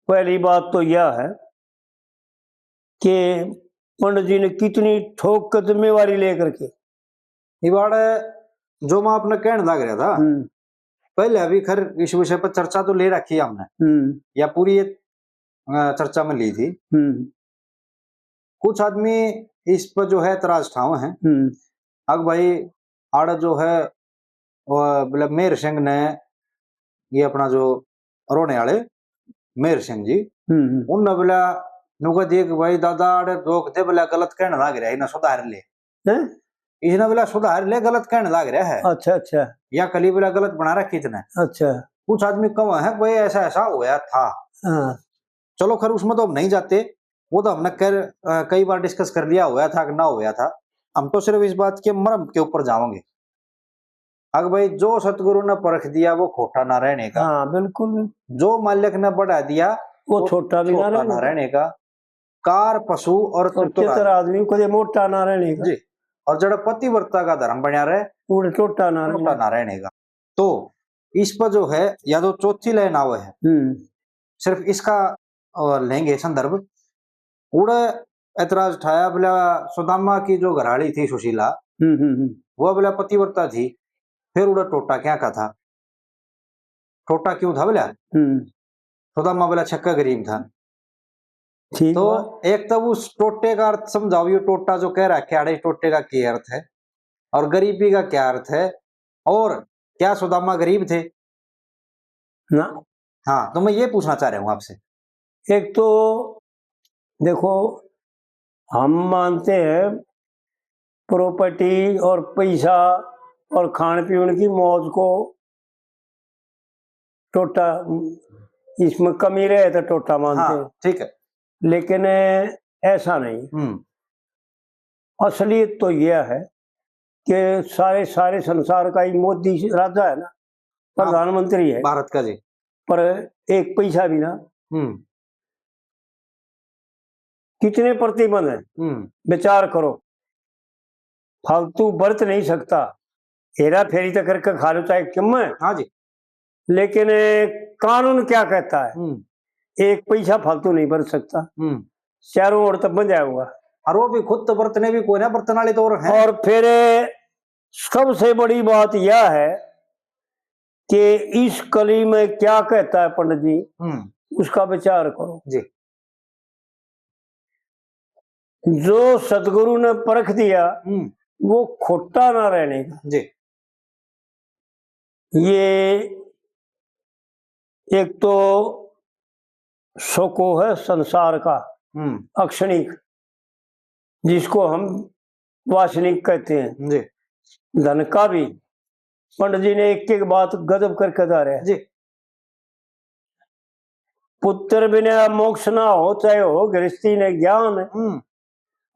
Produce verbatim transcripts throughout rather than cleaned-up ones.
पहली बात तो यह है कि पंडित जी ने कितनी ठोक के जिम्मेवारी लेकर के। इबाड़ जो मैं आपने कहने लग रहा था, हम्म। पहले अभी खैर इस विषय पर चर्चा तो ले रखी है हमने, हम्म। या पूरी ये, अ, चर्चा में ली थी। हम्म। कुछ आदमी इस पर जो है एतराज ठावे हैं। हम्म। अक भाई, आड़ जो है, वो, मतलब, मेहर सिंह ने, ये अपना जो रोने वाले मेहर सिंह जी, हम्म, हम्म। उनने बोला, नुका देख भाई दादा, आड़े रोक दे, बोला, गलत कहने लग रहा है, इन्हें सुधार ले। हैं? इसने बोला, सुधार ले, गलत कहने लग रहा है। अच्छा, अच्छा। या कली बोला, गलत बना रखी तने। अच्छा। कुछ आदमी कहे हैं, भाई, ऐसा, ऐसा होया था। हाँ। चलो, खैर, उसमें तो हम नहीं जाते, वो तो हमने कर, अ, कई बार डिस्कस कर लिया, होया था कि ना होया था। हम तो सिर्फ इस बात के मर्म के ऊपर जाओगे। अक भाई, जो सतगुरु ने परख दिया, वो खोटा ना रहने का। हाँ, बिल्कुल। जो मालिक ने बढ़ा दिया, वो वो छोटा भी ना छोटा ना रहने का। रहने का। कार, पशु और और चतुर चित्र आदमी। आदमी कदे मोटा ना रहने का। जी। और जड़ा पतिव्रता का धर्म बन्या रहे, उड़े टोटा ना टोटा रहने ना रहने का। तो इस पर जो है, या तो चौथी लाइन आवे है, हम्म। सिर्फ इसका, अ, लेंगे संदर्भ। उड़े एतराज ठाया, बोला, सुदामा की जो घराली थी सुशीला, हम्म, हम्म, हम्म। वो बोला पतिव्रता थी, फिर उड़े टोटा क्या का था? टोटा क्यों था बोला? हम्म। सुदामा बोला छक्का गरीब था। ठीक तो बात। एक तो उस टोटे का अर्थ समझाओ, ये टोटा जो कह रखा है, अड़े टोटे का क्या अर्थ है और गरीबी का क्या अर्थ है, और क्या सुदामा गरीब थे? ना। हाँ, तो मैं ये पूछना चाह रहा हूँ आपसे। एक तो देखो, हम मानते हैं प्रॉपर्टी और पैसा और खान पीन की मौज को टोटा, इसमें कमी रहे तो टोटा मानते हाँ, हैं। ठीक है। लेकिन ऐसा नहीं। हम्म। असलियत तो यह है कि सारे, सारे संसार का ही मोदी राजा है ना, हाँ, प्रधानमंत्री है भारत का जी। पर एक पैसा भी ना। हम्म। कितने प्रतिबंध हैं? हम्म। विचार करो। फालतू बरत नहीं सकता, हेरा फेरी तो करके खा लो चाहे किम में। हाँ जी। लेकिन कानून क्या कहता है? हम्म। एक पैसा फालतू नहीं बरत सकता। हम्म। चारों ओर तब बंधा हुआ। और वो भी खुद तो बरतने भी कोई ना, बरतन वाले तो और हैं। और फिर सबसे बड़ी बात यह है कि इस कली में क्या कहता है पंडित जी, हम्म। उसका विचार करो। जी। जो सतगुरु ने परख दिया, हम्म। वो खोटा ना रहने का। जी। ये एक तो शोको है संसार का, हम्म। अक्षणिक, जिसको हम वासनिक कहते हैं। जी। धन का भी पंडित जी ने एक एक बात गजब करके जा रहे हैं। जी। पुत्र बिना मोक्ष ना हो, चाहे हो गृहस्थी ने ज्ञान, हम्म।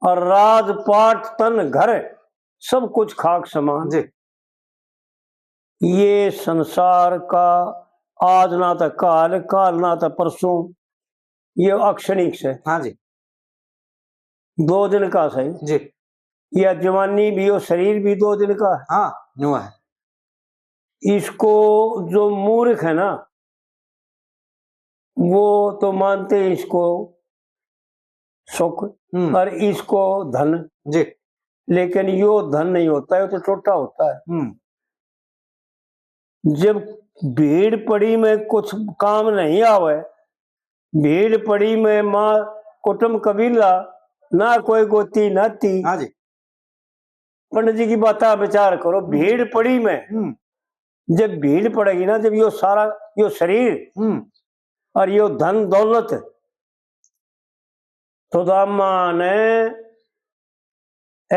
और राजपाट तन घर, सब कुछ खाक समान। जी। ये संसार का आज ना तो काल, काल ना तो परसों, ये अक्षणिक से। हाँ जी। दो दिन का सही। जी। या जवानी भी, यो शरीर भी दो दिन का। हाँ, न्यू है। इसको जो मूर्ख है ना, वो तो मानते हैं इसको सुख हम्म। और इसको धन। जी। लेकिन यो धन नहीं होता है, यो तो टोटा होता है। हम्म। जब भीड़ पड़ी में कुछ काम नहीं आवे, भीड़ पड़ी में माँ कुटुम कबीला, ना कोई गोती नाती। हाँ जी। पंडित जी की बात विचार करो, भीड़ पड़ी में हम्म। जब भीड़ पड़ेगी ना, जब यो सारा, यो शरीर हम्म। और यो धन दौलत, सुदामा ने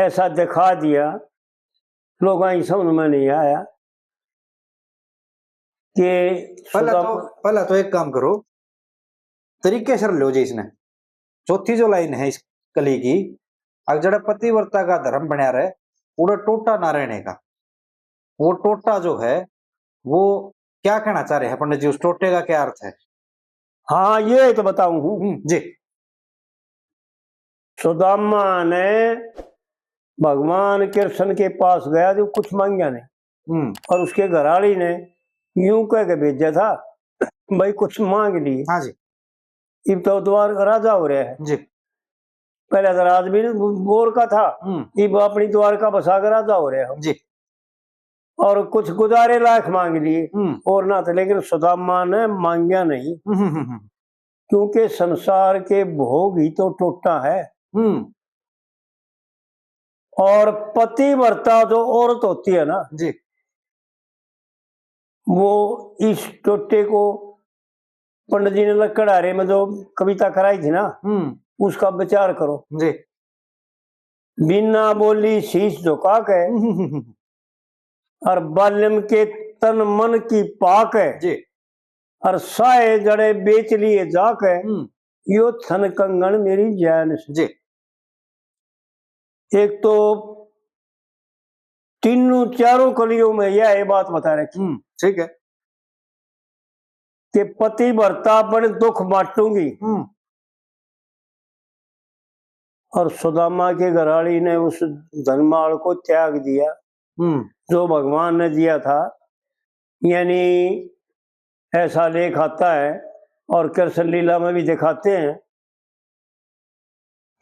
ऐसा दिखा दिया, लोगों की समझ में नहीं आया कि पहला सुदामा तो, पहला तो एक काम करो, तरीके से लो जी इसने। चौथी जो लाइन है इस कली की, अगर जड़ा पतिव्रता का धर्म बन्या रहे, उड़ा टोटा ना रहने का। वो टोटा जो है, वो क्या कहना चाह रहे हैं पंडित जी, उस टोटे का क्या अर्थ है? हाँ, ये तो बताऊं हूँ। हम्म, जी। सुदामा ने भगवान कृष्ण के पास गया जो कुछ मांगा नहीं, हम्म। और उसके घराली ने यूं कह के भेजा था, भाई कुछ मांग लिए। हाँ जी। इब तो द्वार राजा हो रहा है। जी। पहले तो राजवीर बोर का था, हम्म। इब अपनी द्वारका बसा कर राजा हो रहा है। जी। और कुछ गुजारे लायक मांग लिए, हम्म। और ना तो, लेकिन सुदामा ने मांगिया नहीं, हम्म, हम्म, हम्म। क्योंकि संसार के भोग ही तो टोटा है। हम्म। और पतिव्रता जो औरत होती है ना, जी। वो इस टोटे को, पंडित जी ने लकड़हारे में जो कविता कराई थी ना, हम्म। उसका विचार करो। जी। बिना बोली शीश झुका के, हम्म। और बालम के तन मन की पाक है, जी। और साए जड़े बेच लिए जाके, हम्म। यो थन कंगन मेरी जान से। जी। एक तो तीनों चारों कलियों में यह, ये बात बता रखी, हम्म, ठीक है। कि पतिव्रता बन दुख बांटूंगी। हम्म। और सुदामा के घराली ने उस धनमाल को त्याग दिया, हम्म। जो भगवान ने दिया था। यानी ऐसा लेख आता है, और कृष्ण लीला में भी दिखाते हैं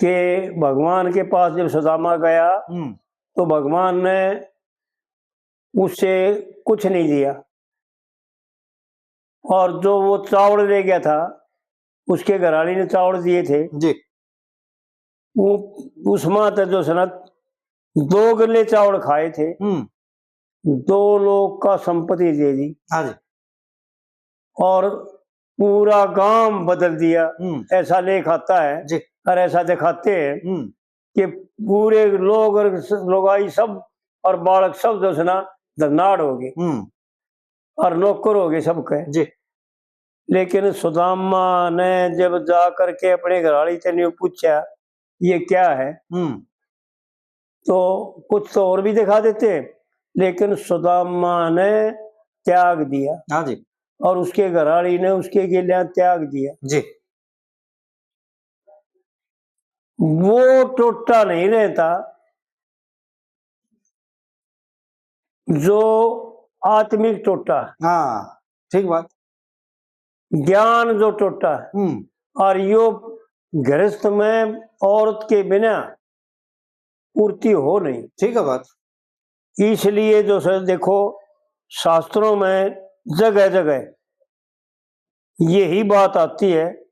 कि भगवान के पास जब सुदामा गया, हम्म। तो भगवान ने उसे कुछ नहीं दिया, और जो वो चावल ले गया था, उसके घराली ने चावल दिए थे। जी। वो, उसमें तो जो है ना, दो गले चावल खाए थे, हम्म। दो लोग का संपत्ति दे दी। हाँ जी। और पूरा गांव बदल दिया। हम्म। ऐसा लेख आता है, जी। और ऐसा दिखाते हैं, हम्म। कि पूरे लोग और स-, लुगाई सब और बालक सब जो है ना, धनाड़ हो गए, हम्म। और नौकर हो गए सबके। जी। लेकिन सुदामा ने जब जा करके अपने घराली से न्यू पूछा, "ये क्या है?" हम्म। तो कुछ तो और भी दिखा देते, लेकिन सुदामा ने त्याग दिया। हाँ जी। और उसके घराली ने उसके गेल्या त्याग दिया। जी। वो टोटा नहीं रहता जो आत्मिक टोटा। हाँ, ठीक बात। ज्ञान जो टोटा, हम्म। और यो गृहस्थ में औरत के बिना पूर्ति हो नहीं। ठीक है बात। इसलिए जो है, देखो, शास्त्रों में जगह जगह यही बात आती है।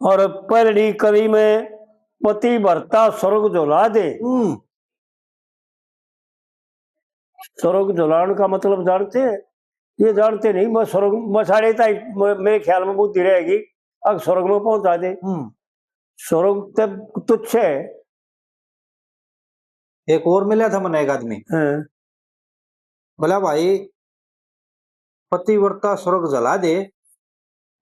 और पहली कली में पतिव्रता स्वर्ग जला दे। हम्म। स्वर्ग जलाण का मतलब जानते हैं? ये जानते नहीं, बस स्वर्ग, बस साढ़े ताई, म-, मेरे ख्याल में बुद्धि रहेगी, अब स्वर्ग में पहुंचा दे। हम्म। स्वर्ग तो तुच्छ है। एक और मिला था मन्ने एक आदमी। हाँ। बोला, "भाई, पतिव्रता स्वर्ग जला दे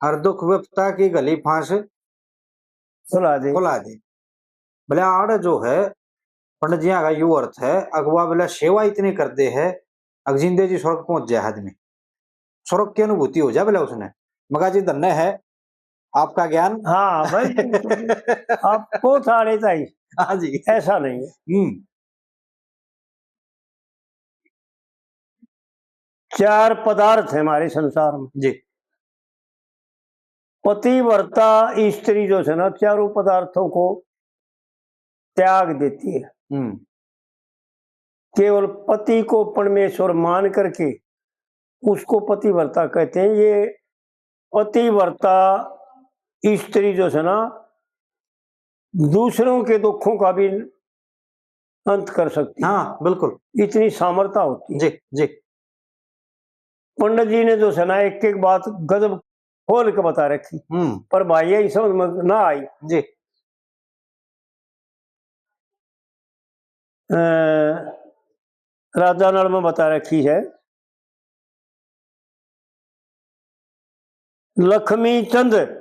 और दुख विपता की घली फांस खुला दे।" खुला दे। बोले, आड़ जो है, पंडित जी का यो अर्थ है, अगवा बोला, सेवा इतनी कर दे है, अग जिंदे जी स्वर्ग पहुंच जाए आदमी, स्वर्ग की अनुभूति हो जाए बोला उसने। मगा जी, धन्य है, आपका ज्ञान। हाँ भाई, आपको थाने ताई। हाँ जी। ऐसा नहीं है। हम्म। चार पदार्थ है हमारे संसार में। जी। पतिव्रता स्त्री जो है ना, चारों पदार्थों को त्याग देती है। हम्म। केवल पति को परमेश्वर मान करके उसको पतिव्रता कहते हैं। ये पतिव्रता स्त्री जो है ना, दूसरों के दुखों का भी अंत कर सकती है। हाँ, बिल्कुल। इतनी सामर्थ्य होती है। जी, जी। पंडित जी ने जो है ना, एक एक बात गजब खोल के बता रखी, हम्म। पर भाई यही समझ में ना आई। जी। अ, राजा नल में बता रखी है, लक्ष्मी चंद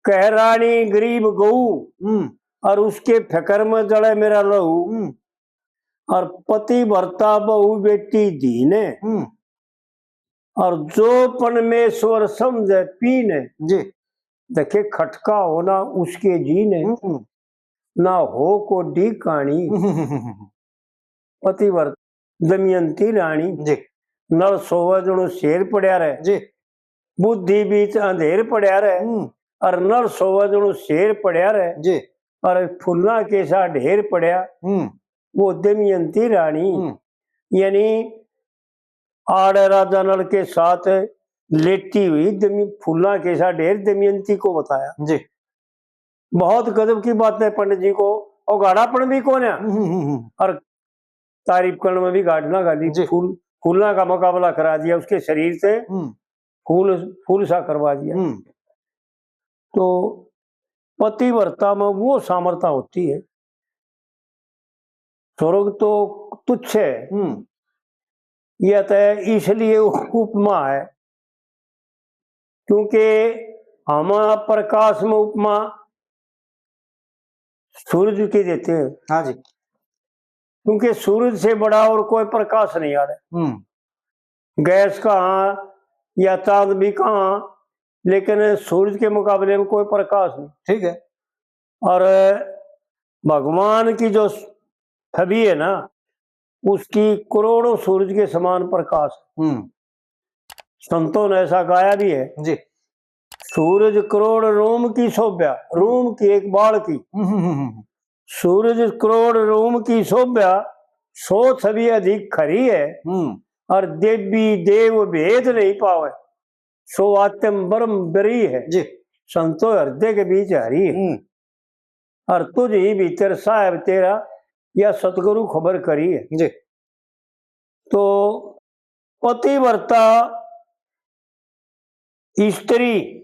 कह रानी गरीब गऊ, हम्म। और उसके फिकर में जले मेरा लहू, हम्म। और पतिव्रता बहू बेटी धीन, हम्म। और जो परमेश्वर समझे पीन। जी। देखे, खटका हो ना उसके जीन, हम्म। ना हो को डी कहानी। पतिव्रत दमयंती रानी। जी। नल सोवे जणो शेर पड़या रहे। जी। बुद्धि बीच अंधेर पड़या रहे। हम्म। और नर सोवे जणु शेर पड़या रहे, जी। और फूलां के सा ढेर पड़या, हम्म। वो दमयंती रानी, हम्म। यानी आड़े राजा नल के साथ लेटी हुई दमी-, फूलां के सा ढेर दमयंती को बताया। जी। बहुत गजब की बात है पंडित जी को, उघाड़ापन भी कौन है। हम्म, हम्म, हम्म। और तारीफ करने में भी घाट ना घाली, जी। फूल, फूलों का मुकाबला करा दिया उसके शरीर से, हम्म। फूल, फूल सा करवा दिया। हम्म। तो पतिव्रता में वो सामर्थ्य होती है। स्वर्ग तो तुच्छ है, हम्म। यह तो इसलिए उपमा है, क्योंकि हम प्रकाश में उपमा सूरज की देते हैं। हाँ जी। क्योंकि सूरज से बड़ा और कोई प्रकाश नहीं आ रहा। हम्म। गैस कहाँ या चांद भी कहाँ, लेकिन सूरज के मुकाबले में कोई प्रकाश नहीं। ठीक है। और भगवान की जो छवि है ना, उसकी करोड़ों सूरज के समान प्रकाश। हम्म। संतों ने ऐसा गाया भी है। जी। सूरज करोड़ रोम की शोभा, रोम की एक बाल की। हम्म, हम्म, हम्म, हम्म। सूरज करोड़ रोम की शोभा, सो छवि अधिक खरी है। हम्म। और देवी देव भेद नहीं पावे, सो आत्म ब्रह्म बरी है। जी। संतो हृदय के बीच हरी है। हम्म। और तुझ ही भीतर साहब तेरा, या सतगुरु खबर करी है। जी। तो पतिव्रता स्त्री,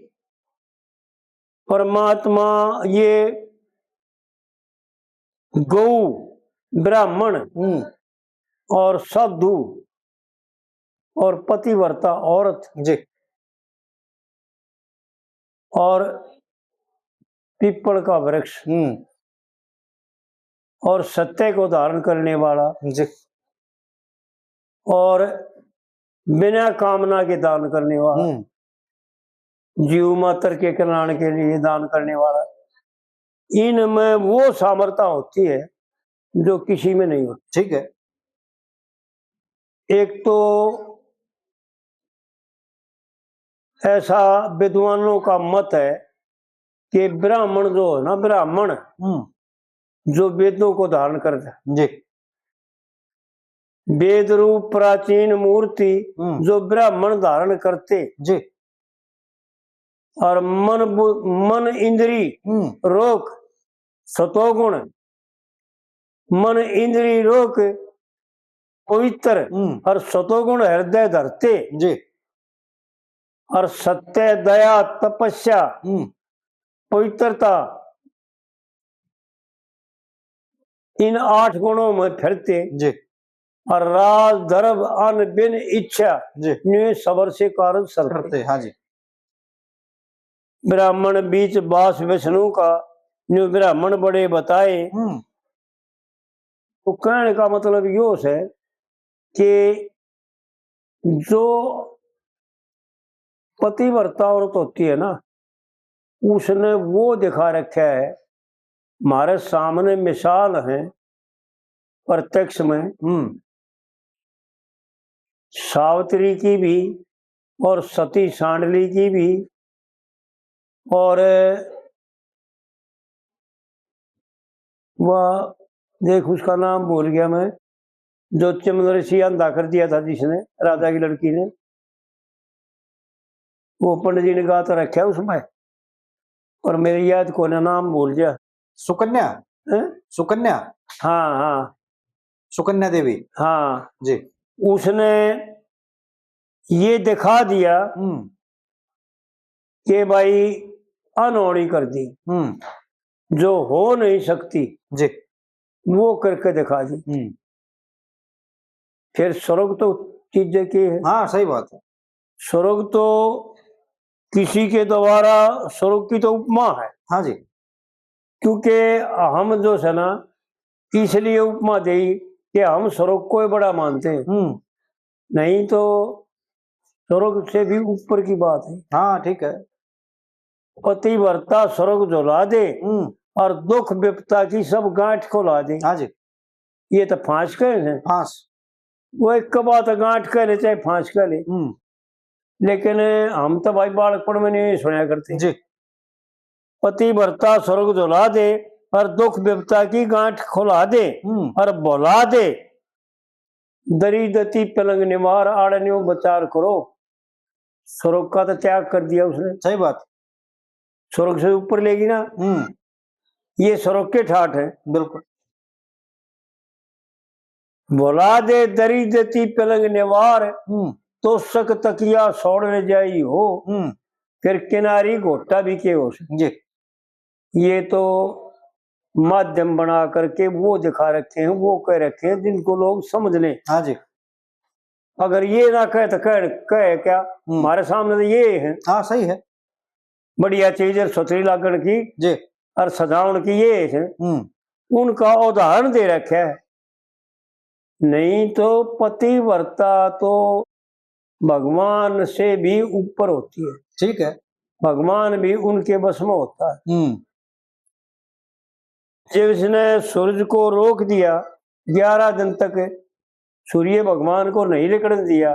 परमात्मा, ये गौ, ब्राह्मण हम्म। और साधु और पतिव्रता औरत जी। और पीपल का वृक्ष हम्म। और सत्य को धारण करने वाला जी। और बिना कामना के दान करने वाला, हम्म। जीव मात्र के कल्याण के लिए दान करने वाला, इनमें वो सामर्थ्य होती है जो किसी में नहीं होती। ठीक है। एक तो ऐसा विद्वानों का मत है कि ब्राह्मण जो है ना, ब्राह्मण हम्म। जो वेदों को धारण करता है, जी। वेद रूप प्राचीन मूर्ति हम्म। जो ब्राह्मण धारण करते, जी। और मन बु-, मन इंद्री हम्म। रोक सतोगुण, मन इंद्री रोक पवित्र हम्म। और सतोगुण हृदय धरते, जी। और सत्य, दया, तपस्या, हम्म। पवित्रता, इन आठ गुणों में फिरते जी। और राज धर्म अन बिन इच्छा जी। न्यू सबर से कारण सरते। करते, हाँ जी। ब्राह्मण बीच बास विष्णु का, न्यू ब्राह्मण बड़े बताए। हम्म। तो कहने का मतलब यो है कि जो पतिव्रता औरत होती है ना, उसने वो दिखा रखा है, हमारे सामने मिसाल है प्रत्यक्ष में, हम्म। सावित्री की भी और सती सांडली की भी, और वह, देख, उसका नाम भूल गया मैं, जो चमदरसी अंधा कर दिया था जिसने, राजा की लड़की ने, वो पंडित जी ने गा तो रखा उसमें, पर मेरी याद को ना, नाम भूल गया। सुकन्या? हैं? सुकन्या? हाँ, हाँ। सुकन्या देवी? हाँ। जी। उसने ये दिखा दिया हम्म। कि भाई अनहोनी कर दी, हम्म। जो हो नहीं सकती, जी। वो करके दिखा दी। हम्म। फिर स्वर्ग तो चीजें की है। हाँ, सही बात है। स्वर्ग तो किसी के द्वारा स्वर्ग की तो उपमा है। हाँ जी। क्योंकि हम जो है ना, इसलिए उपमा दे कि हम स्वर्ग को ही बड़ा मानते हैं। हम्म। नहीं तो स्वर्ग से भी ऊपर की बात है। हाँ, ठीक है। पतिव्रता स्वर्ग जला दे हम्म। और दुख विपदा की सब गांठ खुला दे। हाँ जी। ये तो फांस कहे हैं। फांस। वो एक बात गांठ कह ले चाहे फांस कह ले। हम्म। लेकिन हम तो भाई बालकपण में नहीं सुना करते। जी। पतिव्रता स्वर्ग झुला दे, और दुख विपता की गांठ खुला दे, हम्म। और भुला दे। दरी दती पलंग निवार, आड़े न्यू विचार करो। स्वर्ग का तो त्याग कर दिया उसने। सही बात। स्वर्ग से ऊपर लेगी ना। हम्म। ये स्वर्ग के ठाठ है। बिल्कुल। भुला दे दरी दती पलंग निवार, हम्म। तोसक तकिया छोड़ न जाई हो, हम्म। फिर किनारी घोटा भी के हो से। जी। ये तो माध्यम बना करके वो दिखा रखे हैं, वो कह रखे हैं जिनको लोग समझ लें। हाँ जी। अगर ये ना कहे तो कह, कहे क्या? हम्म। हमारे सामने तो ये है। हाँ, सही है। बढ़िया चीज है, सुथरी लागण की जी। और सजावण की ये है। हम्म। उनका उदाहरण दे रखा है। नहीं तो पतिव्रता तो भगवान से भी ऊपर होती है। ठीक है। भगवान भी उनके बस में होता है। हम्म। जब इसने सूरज को रोक दिया, ग्यारह दिन तक सूर्य भगवान को नहीं निकलने दिया,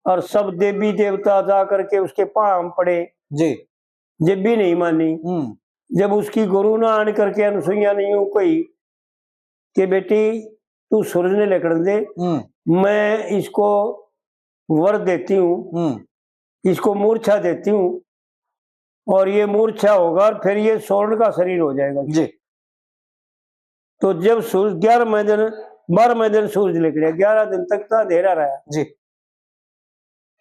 और सब देवी देवता जा करके उसके पांव पड़े, जी। जब भी नहीं मानी। हम्म। जब उसकी गुरु ने आन करके अनसुईया ने यूं कही कि बेटी, तू सूरज ने निकलने दे, हम्म। मैं इसको वर देती हूँ, हम्म। इसको मूर्छा देती हूँ, और ये मूर्छा होगा और फिर ये स्वर्ण का शरीर हो जाएगा। जी। तो जब सूरज ग्यारहवें दिन, बारहवें दिन सूरज निकले, ग्यारह दिन तक तो अंधेरा रहा। जी।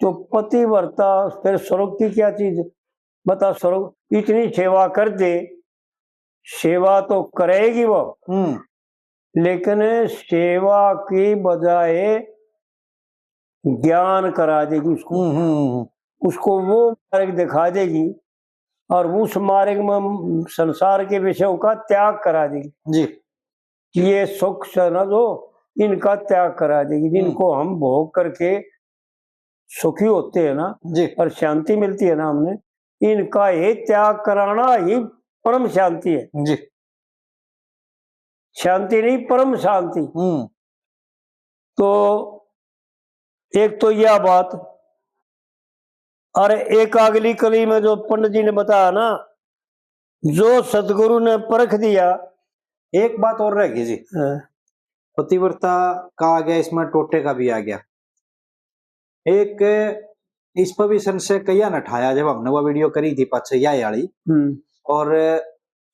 तो पतिव्रता फिर स्वर्ग की क्या चीज? बता, स्वर्ग इतनी सेवा कर दे, सेवा तो करेगी वो, हम्म। लेकिन सेवा की बजाय ज्ञान करा देगी उसको। हम्म, हम्म, हम्म। उसको वो मार्ग दिखा देगी और उस मार्ग में संसार के विषयों का त्याग करा देगी। जी। कि ये सुख से ना जो इनका त्याग करा देगी, हम्म। जिनको हम भोग करके सुखी होते हैं ना, जी। और शांति मिलती है ना हमने, इनका ही त्याग कराना ही परम शांति है। जी। शांति नहीं, परम शांति। हम्म। तो एक तो यह बात, और एक अगली कली में जो पंडित जी ने बताया ना, जो सतगुरु ने परख दिया। एक बात और रह गई जी। हाँ। पतिव्रता का आ गया, इसमें टोटे का भी आ गया। एक इस पर भी संशय कईया ने ठाया, जब हमने वो वीडियो करी थी पाछे या वाली, हम्म। और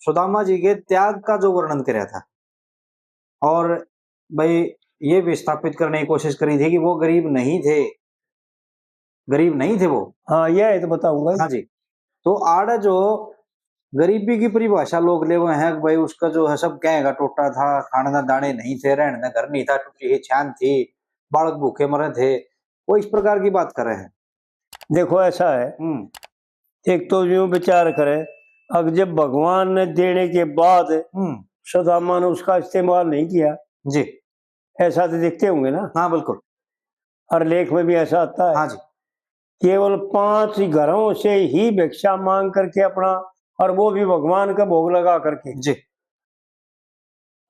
सुदामा जी के त्याग का जो वर्णन करया था, और भाई ये भी स्थापित करने की कोशिश करी थी कि वो गरीब नहीं थे, गरीब नहीं थे वो। हाँ, ये है तो बताऊंगा। हाँ जी, तो आड़े जो गरीबी की परिभाषा लोग ले हुए हैं कि भाई उसका जो है सब कहेगा टोटा था, खाने का दाने नहीं थे, रहने का घर नहीं था, टूटी ही छान थी, बालक भूखे मरे थे, वो इस प्रकार की बात कर रहे हैं। देखो, ऐसा है, हम्म। एक तो यूं विचार करें, अब जब भगवान ने देने के बाद हम्म। सुदामा ने उसका इस्तेमाल नहीं किया, जी। ऐसा तो देखते होंगे ना। हाँ, बिल्कुल। हर लेख में भी ऐसा आता है। हाँ जी। केवल पांच घरों से ही भिक्षा मांग करके अपना, और वो भी भगवान का भोग लगा करके। जी।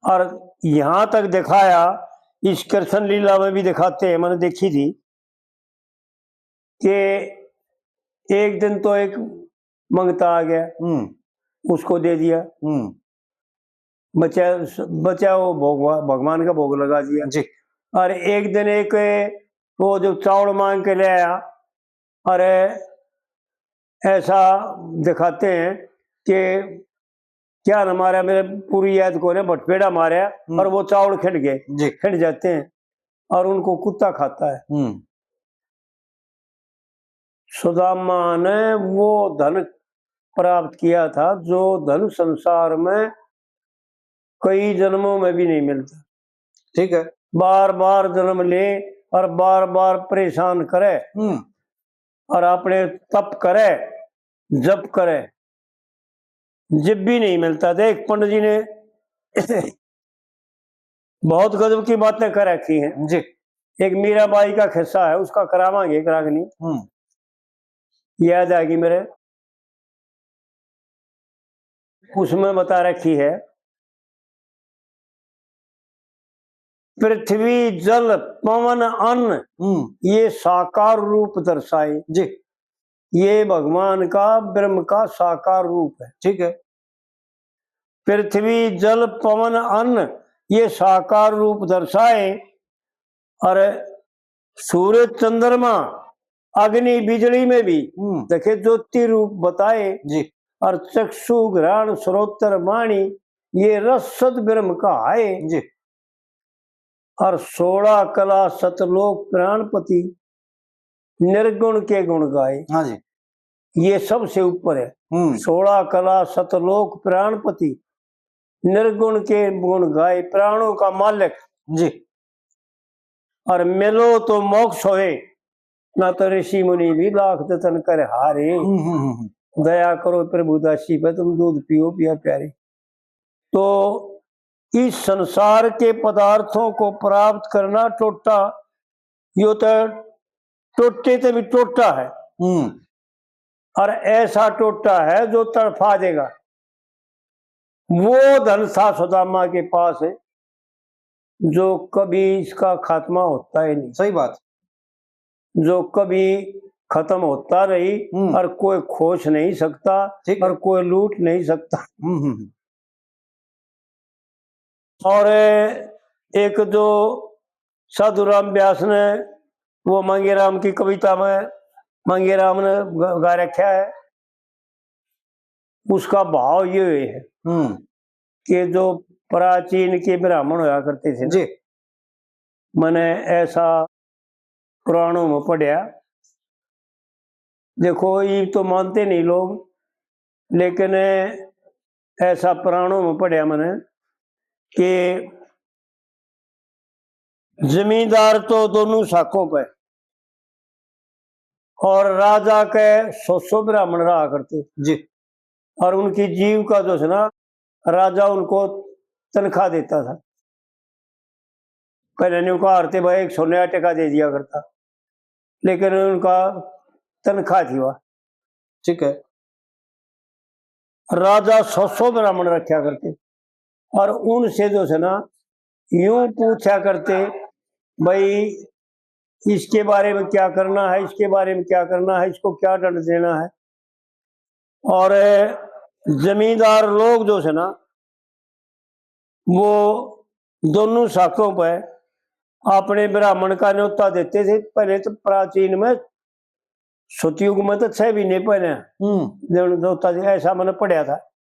और यहां तक दिखाया, इस कृष्ण लीला में भी दिखाते हैं, मैंने देखी थी कि एक दिन तो एक मंगता आ गया, हम्म। उसको दे दिया, हम्म। बचा, बचा वो भोग, भगवान का भोग लगा दिया। जी। और एक दिन एक वो जो चावल मांग के ले आया, और ऐसा दिखाते हैं कि क्या न मारा, मेरे पूरी याद को ने बटपेड़ा मारा, हम्म। और वो चावल खिंड गए, जी। खिंड जाते हैं और उनको कुत्ता खाता है। हम्म। सुदामा ने वो धन प्राप्त किया था जो धन संसार में कई जन्मों में भी नहीं मिलता। ठीक है। बार बार जन्म ले और बार बार परेशान करे, हम्म। और अपने तप करे, जप करे, जब भी नहीं मिलता। देख, पंडित जी ने बहुत गजब की बातें कर रखी हैं। जी। एक मीराबाई का किस्सा है, उसका करावांगे एक रागनी। हम्म। याद आ गई मेरे, उसमें बता रखी है, पृथ्वी, जल, पवन, अन्न, हम्म। ये साकार रूप दर्शाए। जी। ये भगवान का, ब्रह्म का साकार रूप है। ठीक है। पृथ्वी, जल, पवन, अन्न, ये साकार रूप दर्शाए, और सूरज, चंद्रमा, अग्नि, बिजली में भी हम्म। देखे ज्योति रूप बताए। जी। और चक्षु, घ्राण, श्रोत्र, वाणी, ये रस सद ब्रह्म का है। जी। और सोलह कला सतलोक प्राणपति, निर्गुण के गुण गाए। हाँ जी। ये सबसे ऊपर है। हम्म। सोलह कला सतलोक प्राणपति, निर्गुण के गुण गाए, प्राणों का मालिक। जी। और मिलो तो मोक्ष होए, ना तो ऋषि मुनि भी लाख जतन कर हारे। हम्म, हम्म, हम्म, हम्म। दया करो प्रभु दासी पे, तुम दूध पियो पिया प्यारे। तो इस संसार के पदार्थों को प्राप्त करना टोटा, यो तो टोटे ते भी टोटा है। हम्म। और ऐसा टोटा है जो तड़फा देगा। वो धन था सुदामा के पास, जो कभी इसका खात्मा होता ही नहीं। सही बात। जो कभी खत्म होता रही हम्म। और कोई खोस नहीं सकता ठीक है। और कोई लूट नहीं सकता। हम्म, हम्म, हम्म। और एक जो साधु राम व्यास ने, वो मांगेराम की कविता में मांगेराम ने ग-, गा रखा है, उसका भाव ये है हम्म। कि जो प्राचीन के ब्राह्मण होया करते थे ना, जी। मैंने ऐसा पुराणों में पढ़या। देखो, ये तो मानते नहीं लोग, लेकिन ऐसा पुराणों में पढ़या मैंने कि जमींदार तो दोनों शाखों पे और राजा के सौ सौ ब्राह्मण रहा करते। जी। और उनकी जीविका जो है ना, राजा उनको तनख्वाह देता था। पहले न्यू कहा, "अरे भाई, एक सौ नया टका दे दिया करता," लेकिन उनका तनख्वाह थी वह। ठीक है। राजा सौ सौ ब्राह्मण रखा करते और उनसे जो है ना, यूं पूछा करते, "भाई, इसके बारे में क्या करना है, इसके बारे में क्या करना है, इसको क्या दंड देना है?" और जमींदार लोग जो है ना, वो दोनों शाखों पे अपने ब्राह्मण का न्योता देते थे। पहले तो प्राचीन में, सतयुग में तो छह महीने पहले हम्म। न्योता दे, ऐसा मैंने पढ़ा था।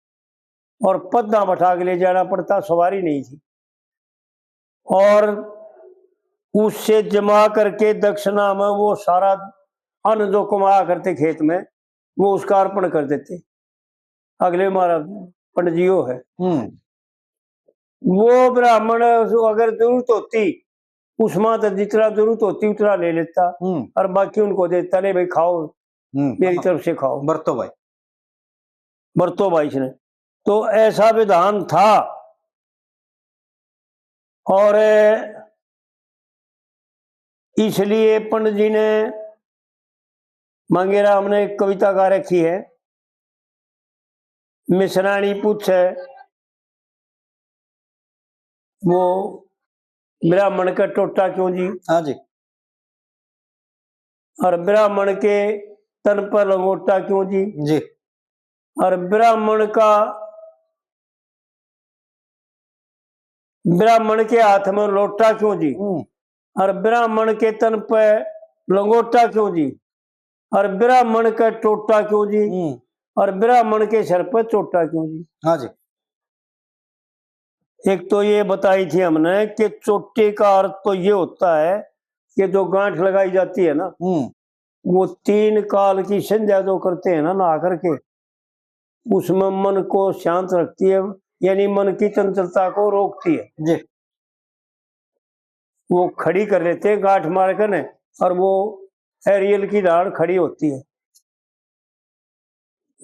और पद्दा बैठा के ले जाना पड़ता, सवारी नहीं थी। और उससे जमा करके दक्षिणा में वो सारा अन्न जो कमाया करते खेत में, वो उसका अर्पण कर देते। अगले महाराज पंडित जी वो है। हम्म। वो ब्राह्मण जो अगर जरूरत होती, उसमें तो जितना जरूरत होती उतना ले लेता हम्म। और बाकी उनको देता, "ले भाई खाओ, हम्म। मेरी तरफ से खाओ।" बरतो भाई। बरतो भाई इसने। तो ऐसा विधान था। और इसलिए पंडित जी ने, मांगेराम ने एक कविता गा रखी है, मिसरानी पूछे, वो ब्राह्मण का टोटा क्यों जी? हाँ जी। और ब्राह्मण के तन पर लंगोटा क्यों जी? जी। और ब्राह्मण का, ब्राह्मण के हाथ में लोटा क्यों जी? हम्म। और ब्राह्मण के तन पे लंगोटा क्यों जी? और ब्राह्मण का टोटा क्यों जी? हम्म। और ब्राह्मण के सर पे चोटा क्यों जी? हाँ जी। एक तो ये बताई थी हमने कि चोटे का अर्थ तो ये होता है कि जो गांठ लगाई जाती है ना, हम्म। वो तीन काल की संध्या जो करते हैं ना नहा करके, उसमें मन को शांत रखती है, यानी मन की चंचलता को रोकती है। जी। वो खड़ी कर लेते हैं गांठ मार कर ने, और वो एरियल की धार खड़ी होती है।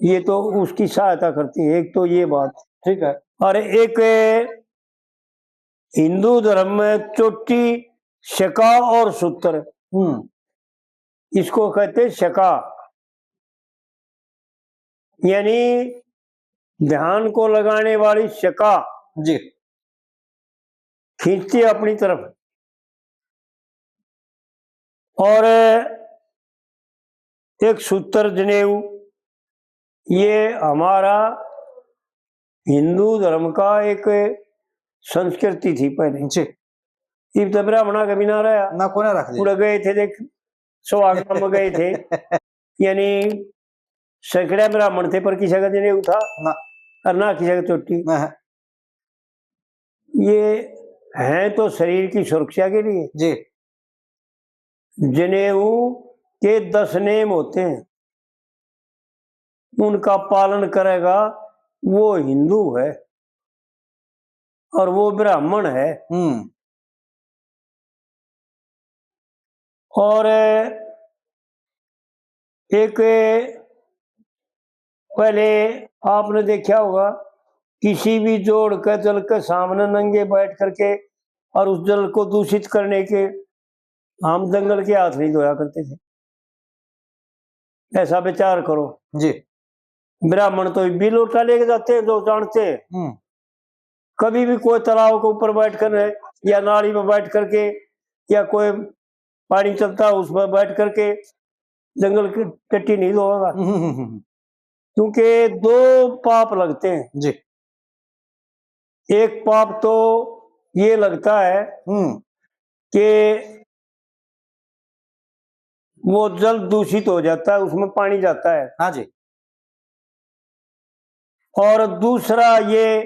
ये तो उसकी सहायता करती है, एक तो ये बात। ठीक है। और एक हिंदू धर्म में चोटी, शिखा और सूत्र, हम्म। इसको कहते हैं शिखा, यानी ध्यान को लगाने वाली शिखा जी। खींचती है अपनी तरफ। और एक सूत्र जनेऊ, ये हमारा हिंदू धर्म का एक संस्कृति थी पहले। जी। इब तो ब्राह्मणा का भी ना रहा। ना कोने रख दिया। उड़ गए थे, देख, सौ आगरा में गए थे। यानी सैकड़े ब्राह्मण थे, पर किसी का जनेऊ था ना। और ना किसी का चोटी। ना। ये हैं तो शरीर की सुरक्षा के लिए। जी। जनेऊ के दस नेम होते हैं, उनका पालन करेगा, वो हिंदू है और वो ब्राह्मण है। हम्म। और एक पहले आपने देखा होगा, किसी भी जोड़ के जल के सामने नंगे बैठ करके और उस जल को दूषित करने के, हम जंगल के हाथ नहीं धोया करते थे, ऐसा विचार करो। जी। ब्राह्मण तो भी लोटा लेके जाते हैं, जो जानते हैं। हम्म। कभी भी कोई तालाब के ऊपर बैठ कर या नाली में बैठ करके या कोई पानी चलता है, उस पर बैठ करके जंगल की टट्टी नहीं धोएगा। हम्म, हम्म, हम्म। क्योंकि दो पाप लगते हैं। जी। एक पाप तो ये लगता है हम्म। कि वो जल दूषित हो जाता है, उसमें पानी जाता है। हाँ जी। और दूसरा ये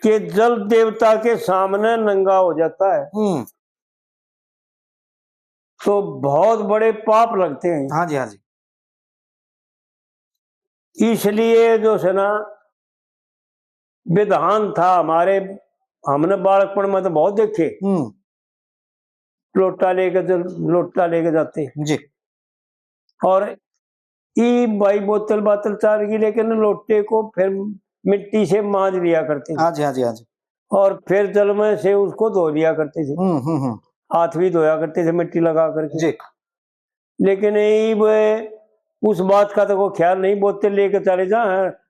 कि जल देवता के सामने नंगा हो जाता है। हम्म। तो बहुत बड़े पाप लगते हैं। हाँ जी, हाँ जी। इसलिए जो है ना, विधान था हमारे, हमने बालकपन में तो बहुत देखे। हम्म। लोटा लेके जल, लोटा लेके जाते। जी। और ई भाई बोतल बातल चार की, लेकिन लोटे को फिर मिट्टी से मांज लिया करते थे। हाँ जी, हाँ जी, हाँ जी। और फिर जल में से उसको धो लिया करते थे। हम्म, हम्म, हम्म। हाथ भी धोया करते थे मिट्टी लगा करके। जी। लेकिन इब उस बात का तो कोई ख्याल नहीं, बोतल लेके चले जा,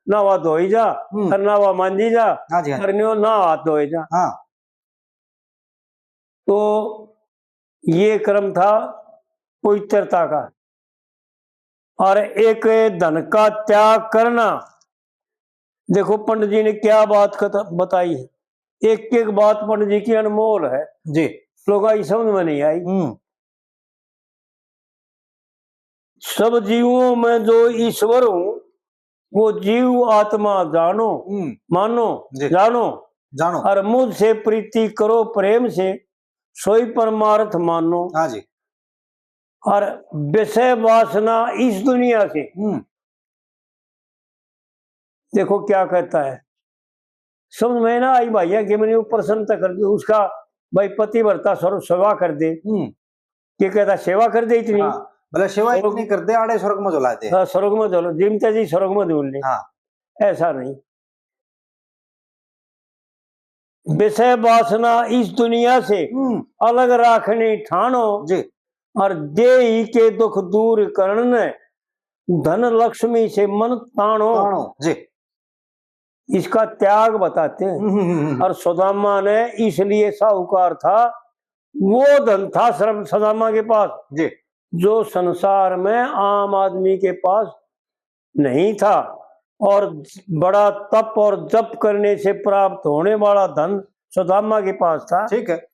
नहावा धोई जा, हम्म। और नहावा मांजी जा, हाँ जी, हाँ जी। और न्यो ना हाथ धोए जा। हाँ। तो ये क्रम था पवित्रता का। और एक धन का त्याग करना। देखो पंडित जी ने क्या बात कत-, बताई है। एक एक बात पंडित जी की अनमोल है। जी। लोगों की समझ में नहीं आई। हम्म। सब जीवों में जो ईश्वर हूँ, वो जीव आत्मा जानो, हम्म। मानो, जी। जानो। जानो। और मुझसे प्रीति करो प्रेम से, सोई परमार्थ मानो। हाँ जी। और विषय वासना इस दुनिया से। हम्म। देखो क्या कहता है, समझ में ना आई भाइया, कि मैंने वो प्रश्न तक कर दिया, उसका भाई पतिव्रता सर्व सेवा कर दे। हम्म। ये कहता सेवा कर दे इतनी। हाँ, भले सेवा स्वर्ग इतनी कर दे, आड़े स्वर्ग में झुला दे। हाँ, स्वर्ग में झुला, जीमते जी स्वर्ग में झूल ले। हाँ। ऐसा नहीं। विषय वासना इस दुनिया से हम्म। अलग राखनी ठाणो। जी। और देही के दुख दूर करण ने धन लक्ष्मी से मन ताणो। ताणो। जी। इसका त्याग बताते हैं। हम्म, हम्म, हम्म। और सुदामा ने इसलिए साहूकार था, वो धन था श्रम-, सुदामा के पास, जी। जो संसार में आम आदमी के पास नहीं था, और बड़ा तप और जप करने से प्राप्त होने वाला धन सुदामा के पास था। ठीक है।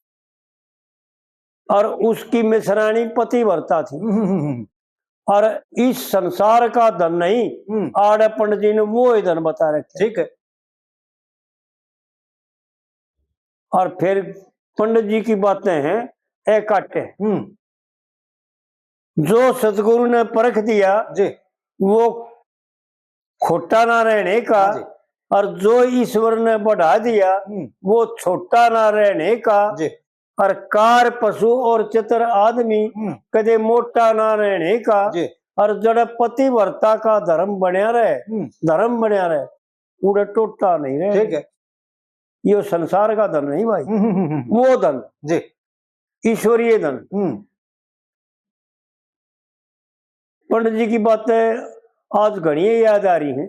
और उसकी मिश्राणी पतिव्रता थी। हम्म, हम्म, हम्म। और इस संसार का धन नहीं, हम्म। आड़े पंडित जी ने वो ही धन बता रखे। ठीक है। और फिर पंडित जी की बातें हैं, ए काटे। हम्म। जो सतगुरु ने परख दिया, जी। वो खोटा ना रहने का, हाँ जी। और जो ईश्वर ने बढ़ा दिया, हम्म। वो छोटा ना रहने का, जी। और कार पशु और चतर आदमी हम्म। कदे मोटा ना रहने का, जी। और जड़ पतिव्रता का धर्म बनया रहे, हम्म। धर्म बनया रहे, उड़े टोटा नहीं रहे। ठीक है। यो संसार का धन नहीं भाई, हम्म, हम्म, हम्म। वो धन, जी। ईश्वरीय धन। हम्म। पंडित जी की बातें आज घणी याद आ रही हैं।